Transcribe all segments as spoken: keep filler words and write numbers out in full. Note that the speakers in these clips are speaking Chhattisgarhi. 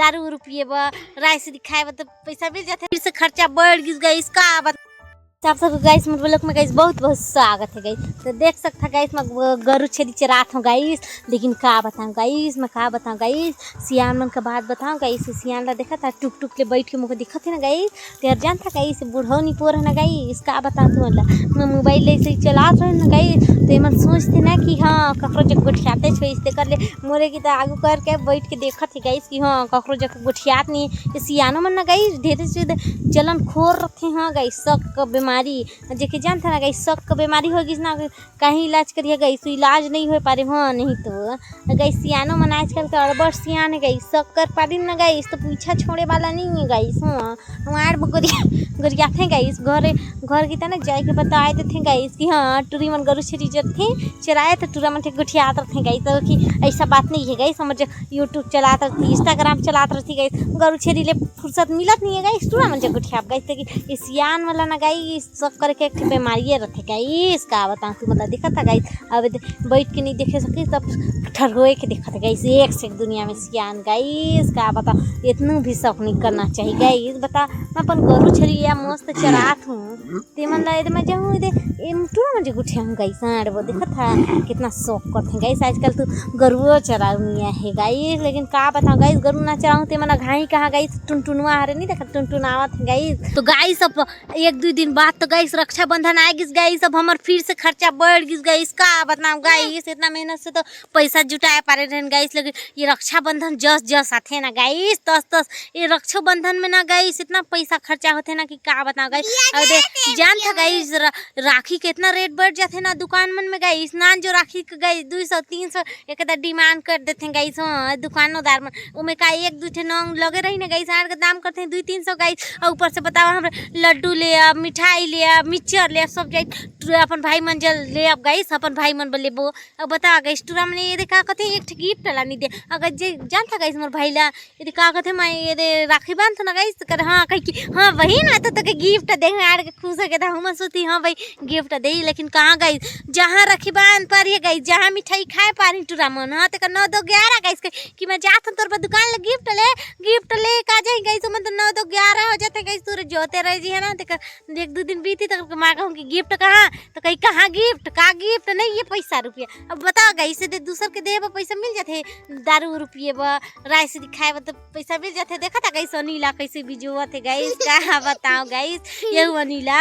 दारू उरू पिए बर, राय से दिखाए बर तो पैसा मिल जाथे। फिर से खर्चा बढ़ गिस गाइस, का बता। आप सबको गाइस मोर vlog में गाइस बहुत बहुत स्वागत है गाइस। तो देख सकता गाइस मैं ग-, गरु छेरी चरात हूँ गाइस। लेकिन का बताऊँ गाइस, मैं का बताऊँ गाइस, सियान मन का बात बताऊँ गाइस। सियान ला देखा था टुक टुक ले बैठ के मोको दिखत है ना गाइस। तेर जानता गाइस बुढ़ऊ निपोर है ना गाइस, का बताऊँ तुमन ला। मैं मोबाइल ले ऐसे ही चलात रहूँ ना गाइस, तो एमन सोचते ना कि हाँ ककरो जग गोठियाते छोइस, तेकर ले मोरे की तो आगू करके बैठ के देखत है गाइस कि हाँ ककरो जग गोठियात नहीं। ये सियानो मन ना गाइस ढेरे से जलन खोर रथे हाँ गाइस, शक का बीमारी। जेके जानता ना गाइस, शक का बीमारी हो गिस ना, कहीं इलाज करिए गाइस, तो इलाज नहीं हो पारे हाँ। नहीं तो गाइस सियानो मन आजकल के अड़बड़ सियान है गाइस, शक कर पारिन ना गाइस, तो पूछा छोड़े वाला नहीं है गाइस। हाँ हमार गोरिया गोरियाथे गाइस, घरे घर की तना जाए के बताए देथे गाइस कि हाँ टूरी मन गरु छेरी जरथे चराए तो टूरा मन के गोठियात रथे गाइस। तो कि ऐसा बात नहीं है गाइस, हमर जो YouTube चलात रहती, Instagram चलात रहती गाइस, गरु छेरी ले फुर्सत मिलत नहीं है गाइस, टूरा मन जग गोठियाब गाइस। तो कि ये सियान वाला ना गाइस शक करके एक ठे बीमारी रथे गाइस, का बताऊँ तुमन ला दिखत है गाइस। अब दे-, बैठ के नहीं देखे सकी तब ठरहोए के देखत है गाइस, एक से एक दुनिया में सियान गाइस, का बताऊँ। इतनू भी शक नहीं करना चाहिए गाइस। बता मैं अपन गरु छेरी या मस्त चरात हूँ, तेमन ला एदे मैं जाऊँ एदे एम टूरा मन जग गोठियाहूँ गाइस। हाँ वो देखत है कितना शौक करथे गाइस, आजकल तो गरुओ चराऊ नहीं है गाइस। लेकिन का बताऊँ गाइस, गरु ना चराऊँ तेमन ला घाई कहाँ गाइस, टुनटुनवा हरे नहीं देखा टुनटुनावत है गाइस। तो गाइस अब एक दू दिन बाद तो गाइस रक्षाबंधन आ गिस गाइस, अब हमर फिर से खर्चा बढ़ गिस गाइस, का बताऊँ गाइस। इतना मेहनत से तो पैसा जुटाए पारे रहन गाइस, लेकिन ये रक्षाबंधन जस जस आथे ना गाइस, तस तस ये रक्षाबंधन में ना गाइस इतना पैसा खर्चा होथे ना कि का बताऊँ गाइस। दिया और दे, जाए, जान दिया था गाइस, रा-, राखी के इतना रेट बढ़ जाथे ना दुकान मन में गाइस, नान जो राखी के गाइस दू सौ तीन सौ एक डिमांड कर देथे गाइस। हाँ दुकानदार मन ओमे का एक दू ठे नंग लगे रही ना गाइस, आड़ के दाम करथे दू तीन सौ गाइस। और ऊपर से बताओ हम लड्डू ले अब, मिठाई ले अब, मिक्सचर ले अब, सब जाई टू-, अपन भाई मन जल ले अब गाइस, अपन भाई मन बर लेबो। अब बता गाइस टूरा मन ये दे का कथे एक ठे गिफ्ट ला नहीं दे। अगर जे जानता गाइस मोर भाई ला ये दे का कथे मैं ये दे राखी बांधत ना गाइस, कर हाँ कह कि हाँ बहिन मैं तो तोके गिफ्ट दे, आड़ के खुश हो गया था हम सोची हाँ भाई गिफ्ट दे। लेकिन कहाँ गाइस, जहाँ राखी बांध पारी गाइस, जहाँ मिठाई खाए पारी टूरा मन, हाँ तेकर नौ दो ग्यारह गाइस कि मैं जात हूँ तोर बर दुकान ले गिफ्ट ले, गिफ्ट ले का जाए गाइस, मन तो नौ दो ग्यारह हो जाते गाइस, तोरे जोते रह जी है ना। तेकर एक दो दिन बीती तो माँ कहूँ कि गिफ्ट कहाँ, तो कही कहाँ गिफ्ट, का गिफ्ट नहीं ये पैसा रुपया। अब बताओ गाइस, से दे दूसर के देहे बर पैसा मिल जाथे, दारू उरू पिए बर, राय से दिखाए बर तो पैसा मिल जाथे। देखा था गाइस अनिला कैसे बिजोवत है गाइस, का बताओ गाइस ये अनिला।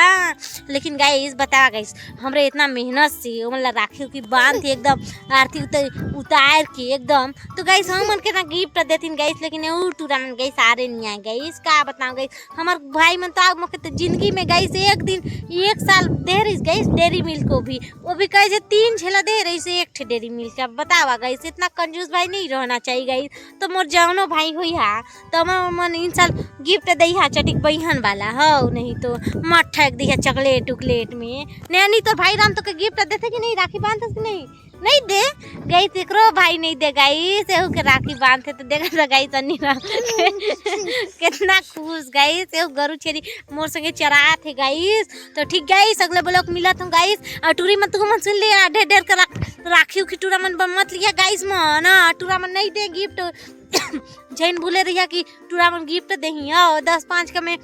लेकिन गाइस बताओ गाइस हमरे इतना मेहनत से ओमन ला राखी उखी बांध के एकदम आरती उतार, उतार के एकदम, तो गाइस हम मन के ना गिफ्ट देथिन गाइस, लेकिन ये टूरा मन गाइस आरे नहीं आए गाइस, का बताओ गाइस। हमर भाई मन तो आग मके तो जिंदगी में गाइस एक दिन एक साल दे रहिस गाइस डेयरी मिल्क, वो भी वो भी कहे जे तीन झेला दे रहिस एक ठे डेयरी मिल्क। अब बतावा गाइस इतना कंजूस भाई नहीं रहना चाहिए गाइस। तो मोर जौनो भाई होई हा तो मैं मन इन साल गिफ्ट दई हा चटिक बहिन वाला हो, नहीं तो मट्ठा एक दिया चॉकलेट उकलेट में। नैनी तो भाई राम तो के गिफ्ट देथे कि नहीं, राखी बांधथे कि नहीं? नहीं दे गाइस, एकरो भाई नहीं दे गाइस, एहू के राखी बांधथे तो देगा तो गाइस अन्नी राम कितना खुश गाइस, एहू गरु छेरी मोर संगे चरात है गाइस। तो ठीक गाइस अगले ब्लॉग मिलत हूँ गाइस। और टूरी मन तुमन सुन लिया ढेर ढेर के राख-, राखी उखी टूरा मन बर मत लिया गाइस मन, हाँ, टूरा मन नहीं दे गिफ्ट। झन भूले रहिया कि टूरा मन गिफ्ट देही, आओ दस पाँच का में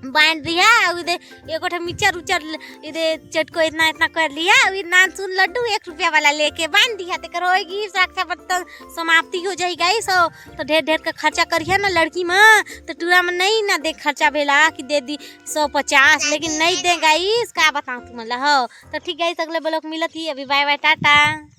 बांट दिया, अउ दे एगो ठे मिक्सचर उच्चर ल-, इदे चटको इतना इतना कर लिया, अउ नान सुन लड्डू एक रुपया वाला लेके बांध दिया, तेकर होई गिस रक्षाबंधन समाप्ति हो जाई गाइस। तो ढेर ढेर का खर्चा करिया ना लड़की में, तो टूरा में नहीं ना दे खर्चा भेला कि दे दी सौ पचास, लेकिन नहीं दे गाइस, का बताऊँ तुमन ला हो। तो ठीक गाइस, अगले ब्लॉग मिलत ही, अभी बाय बाय टाटा।